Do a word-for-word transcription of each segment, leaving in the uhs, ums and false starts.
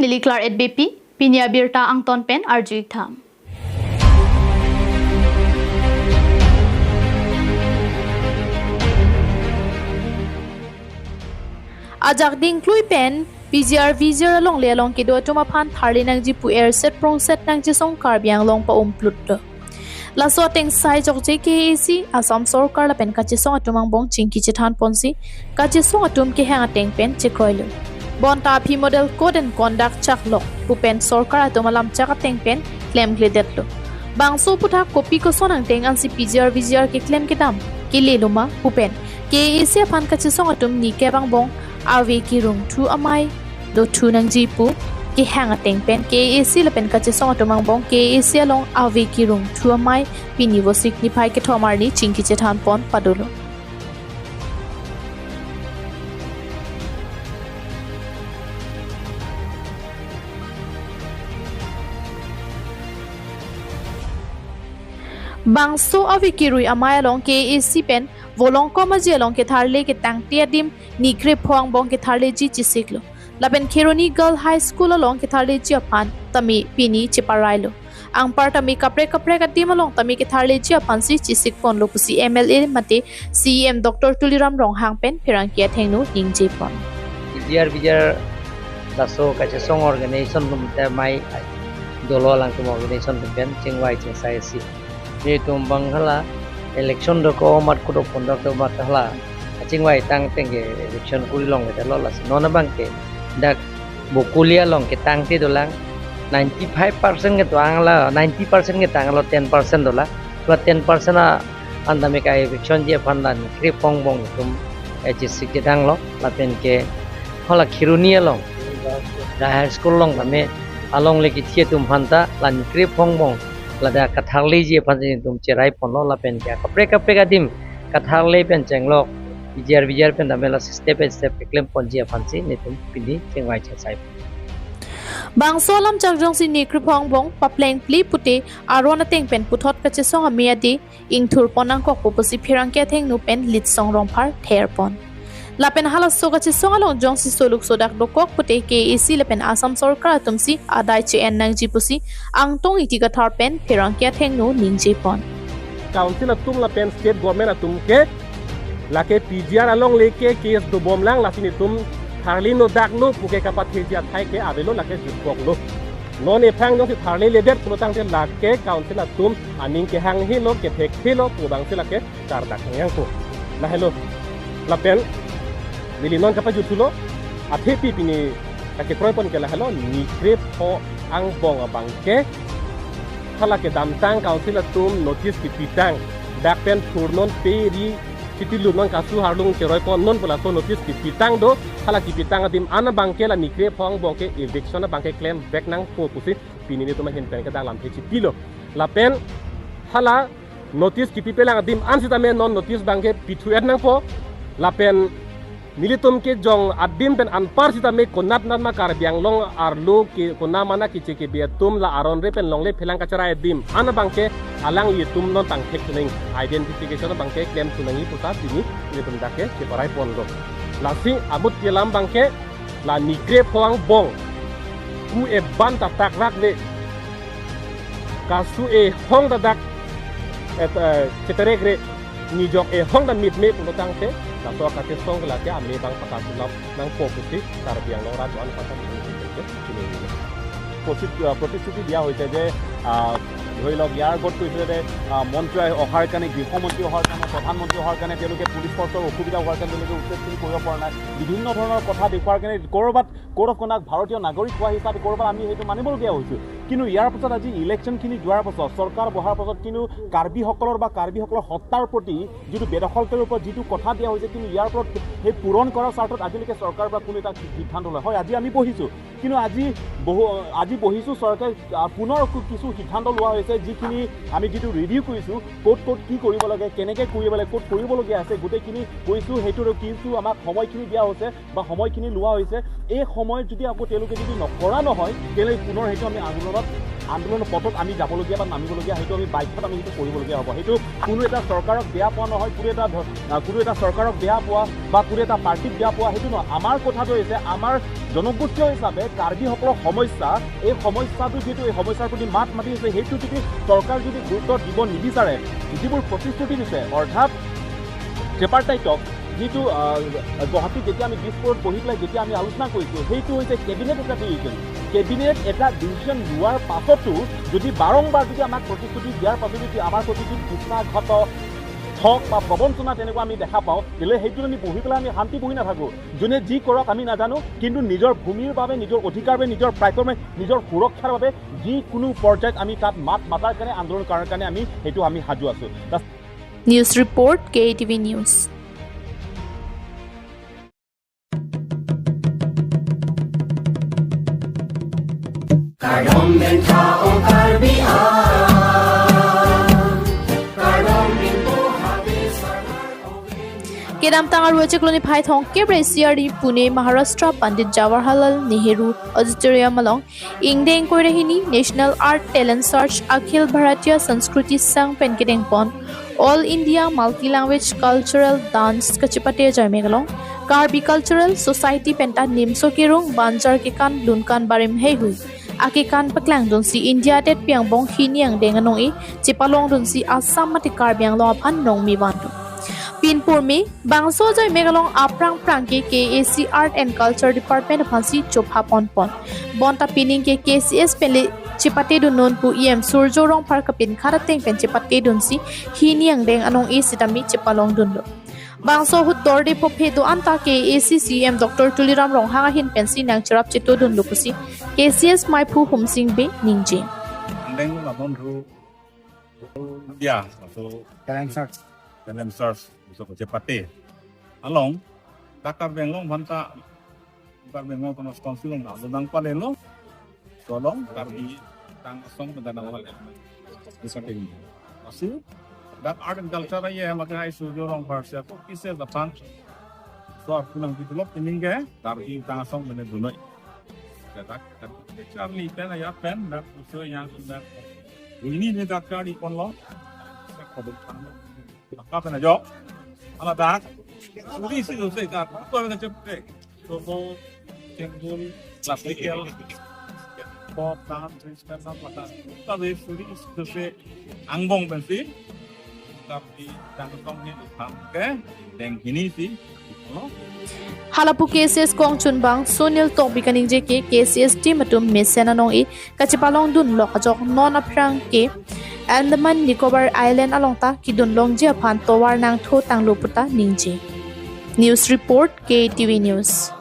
Liklar et B P, pini abirta angton pen arju-ik tha. Ajak dingklui pen P G R V G R alongle along kedo atum aphan tharli nangji pu erset prongset nangchisong Karbi Anglong pa-umplut do. Laso ateng sai jokje K A A C, Assam Sorkar lapen kachesong atum angbong chingki chethan ponsi, kachesong atum kehang ateng pen chekroilo. Bonta aphi Model Code and Conduct chaklok pu pen sorkar atum alam chak ateng pen klemkledetlo. Bangso aphuthak kopi koson angteng ansi P G R V G R keklem kedam kelelo ma pu pen K A A C aphan kachesong atum nikep angbong ave kerung thu amei dothu nangji pu kehang ateng pen K A A C lapen kachesong atum angbong K A A C along ave kerung thu amei pini Vosik niphai kethom arni chingki chethan pon padolo. Bangso ave kerui amei along K A A C pen Volongkom Aji along ketharle ketangte adim nikre pho angbong ketharleji chesiklo. Lapen Kheroni Girl High School along ketharleji aphan tame pini cheparailo. Anpar tame kaprek kaprek adim along tame ketharleji aphansi chesik ponlo pusi M L A mate C E M Doctor Tuliram Ronghang pen pherangke athengno ningje pon. P G R V G R laso kachesong organization atum te amei dolo alangtum organization atum pen chingvai chingsai si. Netum abang hala election do ko mat kudo pondok do mat hala achingvai tangteng ke election kuri longle lo, lasi non abang ke dak Bokolia along ketangte dolang, ninety-five percent ke dolang la, ninety percent ke tanglo, ten percent dolang. Tua ten percent a anta me ka eviction ji aphan la nikre pho angbong atum, eh, chesik jedanglo, lapen ke hala Kheroni along, la high school along tame alongle kethi atum aphanta la nikre pho angbong ladak katharleji aphan netum cherai ponlo, lapen ke kaprek kaprek adim katharle pen chenglok P G R V G R pen tame la step by step keklem ponji aphansi netum pini chingvai chingsai. Bangso alam chak jongsi nikre pho angbong paplengple pute aron ateng pen puthot kachesong amei ade ingthur pon nangkokpo pusi pherangke athengno pen Litsong Rongphar ther pon. Lapen halaso kachesong along jongsi soluk sodak dokok pute K A A C lapen Assam Sorkar atumsi adai che-en nangji pusi Angtong Ingti Kathar pen pherangke athengno ningje pon. Council atum lapen state government atum ke lake P G R alongle ke case dobomlang, lasi netum tharli no daklo puke kapatheji athai ke avelo, lake jutkoklo. Non ephang jongsi tharleledet pulotangte lake council atum aning kehanghelo, kethekthelo pu abangsi lake kardak hangyang ko. Lahelo. Lapen neli non kapajuthulo, athepi pini kakekroi pon ke lahelo, nikre pho angbong abang ke hala kedamtang council atum notice kipitang, dak pen thurnon pe ri chitilu non kasu harlung cheroi ponnon pu laso notice kipitang do, hala kipitang adim an abang ke la nikre pho angbong ke eviction abang ke klem vek nangpo pusi pini netum ahin pen ke dak lamthe chipilo. Lapen hala notice kipipelang adim an sitame non notice abang ke pithu-et nangpo. Lapen nelitum kejong adim pen anpar sitame konat nat ma Karbi Anglong arlo ke kona mana kiche kebi atum la aron re pen longle phelang kacherai adim an abang ke alanglitum non tangthek sunang, identification abang ke klem sunangji puta pini nelitum dak ke cheparai ponlo. Lasi amut kelam abang ke la nikre pho angbong ku eban ta takrak le, kasu ehong ta dak et, eh, cheterek re, nijok ehong ta mitme pulotangte laso kachesong ke lake amei abang pakasulap nangpo pusi Karbi Anglong arat do-an aphan ta chini. প্ৰতি-, আহ, প্ৰতিশ্ৰুতি দিয়া হৈছে যে, আহ, ধৰি লওক, ইয়াৰ আগত কৈছিলে যে, আহ, মন্ত্ৰী অহাৰ কাৰণে, গৃহমন্ত্ৰী অহাৰ কাৰণে, প্ৰধানমন্ত্ৰী অহাৰ কাৰণে তেওঁলোকে পুলিচ ফৰ্চৰ অসুবিধা হোৱাৰ কাৰণে তেওঁলোকে উচ্ছেদখিনি কৰিব পৰা নাই, বিভিন্ন ধৰণৰ কথা দেখুওৱাৰ কাৰণে ক'ৰবাত কোড অফ কণ্ডাক্ট ভাৰতীয় নাগৰিক হোৱা হিচাপে ক'ৰবাত আমি সেইটো মানিবলগীয়া হৈছোঁ। কিন্তু ইয়াৰ পাছত আজি ইলেকশ্যনখিনি যোৱাৰ পাছত, চৰকাৰ বহাৰ পাছত কিন্তু কাৰ্বিসকলৰ বা কাৰ্বিসকলৰ সত্তাৰ প্ৰতি যিটো বেদখলকাৰীৰ ওপৰত যিটো কথা দিয়া হৈছে, কিন্তু ইয়াৰ ওপৰত সেই পূৰণ কৰাৰ স্বাৰ্থত আজিলৈকে চৰকাৰৰ পৰা কোনো এটা সিদ্ধান্ত লয়। হয়, আজি আমি বহিছোঁ, কিন্তু আজি বহু, আজি বহিছোঁ, চৰকাৰে, আহ, পুনৰ কু-, কিছু সিদ্ধান্ত লোৱা হৈছে, যিখিনি আমি যিটো ৰিভিউ কৰিছোঁ, ক'ত ক'ত কি কৰিব লাগে, কেনেকে কৰিব লাগে, ক'ত কৰিবলগীয়া আছে, গোটেইখিনি কৈছোঁ। সেইটোৰ কিছু আমাক সময়খিনি দিয়া হৈছে বা সময়খিনি লোৱা হৈছে। এই সময়ত যদি আকৌ তেওঁলোকে যদি নকৰা নহয়, তেতিয়াহ'লে পুনৰ সেইটো আমি আন্দোলনত, আন্দোলনৰ পথত আমি যাবলগীয়া বা নামিবলগীয়া, সেইটো আমি বাধ্যত আমি সেইটো কৰিবলগীয়া হ'ব। সেইটো কোনো এটা চৰকাৰক বেয়া পোৱা নহয়, কোনো এটা ধ-, আহ, কোনো এটা চৰকাৰক বেয়া পোৱা বা কোনো এটা পাৰ্টিক বেয়া পোৱা, সেইটো নহয়। আমাৰ কথাটো হৈছে, আমাৰ জনগোষ্ঠীয় হিচাপে কাৰ্বিসকলৰ সমস্যা, এই সমস্যাটো যিটো, এই সমস্যাৰ প্ৰতি মাত মাতি আছে, সেইটো যদি চৰকাৰ যদি গুৰুত্ব দিব নিবিচাৰে, যিবোৰ প্ৰতিশ্ৰুতি দিছে, অৰ্থাৎ ট্ৰিপাৰ্টাইটক যিটো, আহ, গুৱাহাটীত যেতিয়া আমি দিছপুৰত বহি পেলাই যেতিয়া আমি আলোচনা কৰিছোঁ, সেইটো হৈছে কেবিনেট এটা ডিচিজন। কেবিনেট এটা ডিচিজন লোৱাৰ পাছতো যদি বাৰম্বাৰ যদি আমাক প্ৰতিশ্ৰুতি দিয়াৰ পাছত যদি আমাৰ প্ৰতিশ্ৰুতি বিশ্বাসঘাতক ঠগ বা প্ৰবঞ্চনা তেনেকুৱা আমি দেখা পাওঁ, তেতিয়াহ'লে সেইটো আমি বহি পেলাই আমি শান্তি বহি নাথাকোঁ। যোনে যি কৰক আমি নাজানো, কিন্তু নিজৰ ভূমিৰ বাবে, নিজৰ অধিকাৰ বাবে, নিজৰ প্ৰাপ্যৰ বাবে, নিজৰ সুৰক্ষাৰ বাবে যিকোনো পৰ্যায়ত আমি তাত মাত মাতাৰ কাৰণে, আন্দোলন কৰাৰ কাৰণে আমি সেইটো আমি সাজু আছোঁ। News report, K E T V News. Kardom bentha o Karbi a, kardom bimpo habe sarnar ove. Kedamtang Aru achiklo niphai thomkep ra isi arni Pune, Maharashtra, Pandit Jawaharlal Nehru Auditorium along ingdeng ingkoi ra hini National Art Talent Search Akhil Bharatiya Sanskriti Sangh pen kedengpon All India Multi Language Cultural Dance kachepate ajaimek along Karbi Cultural Society penta nimso kerung banjar kekan lunkan barim heihui akekan paklangdunsi India adet pi angbong hini angdeng anong-e chepalongdunsi Assam mate Karbi Anglong aphan nongmi vandun. Pinpur me bangso ajaimek along aphrang phrang ke K A A C Art and Culture Department aphansi chopha ponpon. Bonta pining ke K C S pen le chepatedun non pu E M Surjo Rongphar kapinkhat ateng pen chepatedunsi hini angdeng anong-e sitame chepalongdunlo. Bangso ahut dorde phophe do-an ta K A A C C E M Doctor Tuliram Ronghang ahin pensi nangcherap chetodunlo pusi K C S maiphu Humsing Bey ningje. Angdeng labon ru dia, so Talent search. Talent search, so chepate along, Karbi Anglong aphanta, Karbi Anglong Autonomous Council along, along nangpalelo. So along Karbi Tang Asong pen nangpale. Bisa ting. Asu, dak art and culture ya, maka hai Surjo Rongphar siya ko kise dapan. So aku nang develop ini ke, Karbi Tang Asong pen dunoi. Dak, dak, Charlie pen ya pen, dak uso yang dak. Ini ni dak Charlie pon lo. Apa kena jawab? Ala dak. Suri si dosa dak. Apa kena cepat? Soso, cengkul, plastik gel, pop, tangan, trees, pen, apa kena. Tapi suri si dosa angbong pensi. Tapi tang tong ni tang ke, deng hini si. Halapu K C S kongchunbang Sunil Tokbi kaningje ke K C S team atum mesen anong-e kachepalongdun lok ajok non aphrang ke Andaman Nicobar Island along ta kedun longji aphan tovar nangtho tanglo puta ningje. News report, K T V News.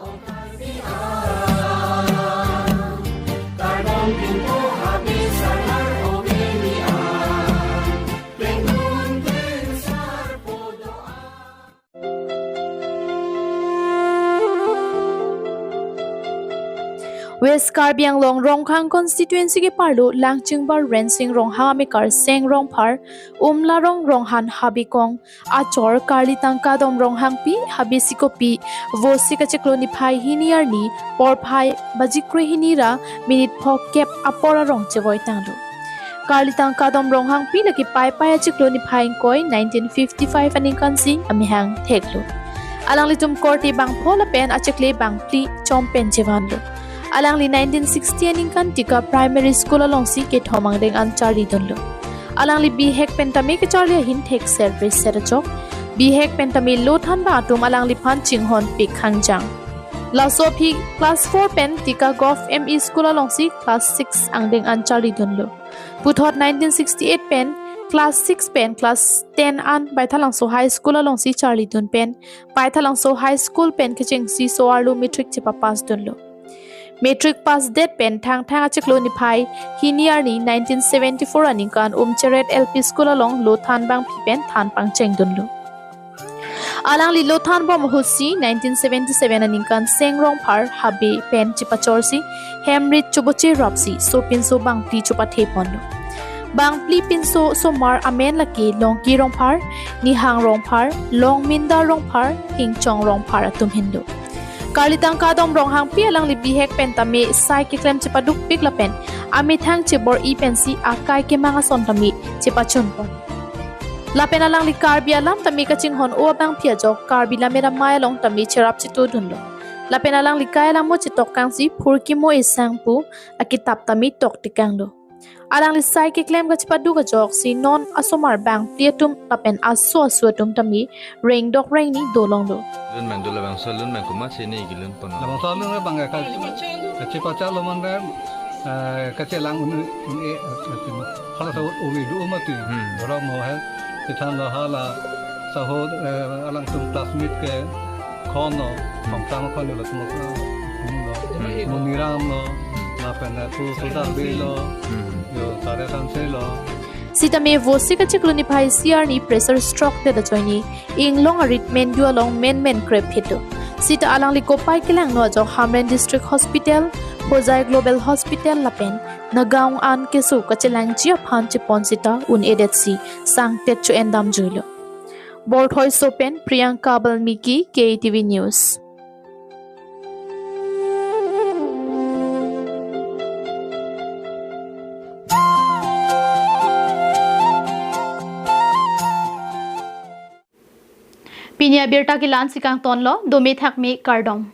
West Karbi Anglong Rongkhang constituency keparlo Langchingbar Rensing Ronghang amekar Seng Rongphar, Umlarong Ronghan Habikong, achor Karlitang Kadom Ronghangpi, Habisikopi, Vosik achiklo niphai hini arni, porphai baji kre hini ra minute phokep apor arong chevoi tanglo. Karlitang Kadom Ronghangpi lake Paipai achiklo niphai ingkoi nineteen fifty-five aningkansi amehang theklo. Alanglitum korte bangpho lapen achikle bangphli chom pen chevanlo. Alangli nineteen sixty aningkan Tika Primary School alongsi kethom angdeng an charlidunlo. Alangli bihek pen tame kecharli ahin thekser preser ajok. Bihek pen tame lothanbang atum alangliphan chinghonpik hangjang. Laso aphi class four pen Tika Govt M E School alongsi class six angdeng an charlidunlo. Puthot nineteen sixty-eight pen class six pen class ten an Baithalangso High School alongsi charlidun pen Baithalangso High School pen kechengsi so-arlo matric chepapassdunlo. Matric passdet pen Thangthang achiklo niphai hini arni nineteen seventy-four aningkan Umcheret L P School along lothanbangpi pen than pangchengdunlo. Alangli lothanbom ahutsi nineteen seventy-seven aningkan Seng Rongphar Habe pen chepachorsi hemrit choboche rapsi sopinso bangphli chopathe ponlo. Bangphli pinso osomar amen lake Longki Rongphar, Nihang Rongphar, Longminda Rongphar, Hingchong Rongphar atum henlo. Karlitang Kadom Ronghangpi alangli bihek pen tame sai keklem chepadukpik lapen amethang chebor-i pensi akai kemang ason tame chepachunpon. Lapen alangli Karbi alam tame kachinghon-o abangpi ajok Karbi Lammet Amei along tame cherap chetodunlo. Lapen alangli kai alam mo chetok kangsi Phurkimo Esang pu akitap tame tok tekanglo. Alangli sai keklem kachepadu kajoksi non asomar bangphli atum lapen aso aso atum tame rengdok rengni dolonglo. Lun mang do labangso lun mang komatsi ne kelun pon? Labangso lun mang ka, kachepachalo man ka, eh, kachelang un, un e, eh, eh, hala sa umi do mati. Hmm. Orang mo hai, chethanlo hala sa ho, eh, alangtum classmate ke khon lo, Hmm. Khongtang khon lo, tum lo, Hmm. Muniram lo, lapen, eh, pu Suda Bey lo, Hmm. yo, Sare Thanse lo. Sitame vosi kachiklo niphai C R ni pressure stroke det ajoine inglong arit mendu along menmen krep hito. Sita alangli kopai kelangno ajok Hamren District Hospital, Hojai Global Hospital lapen Nagaon an keso kachelangji aphan chepon sita un-edetsi sangtet cho-en damjuilo. Borthoi Sopen, Priyanka Balmiki, K T V News. Pini abirta ke la-ansi kangtonlo, dome thakme kardom.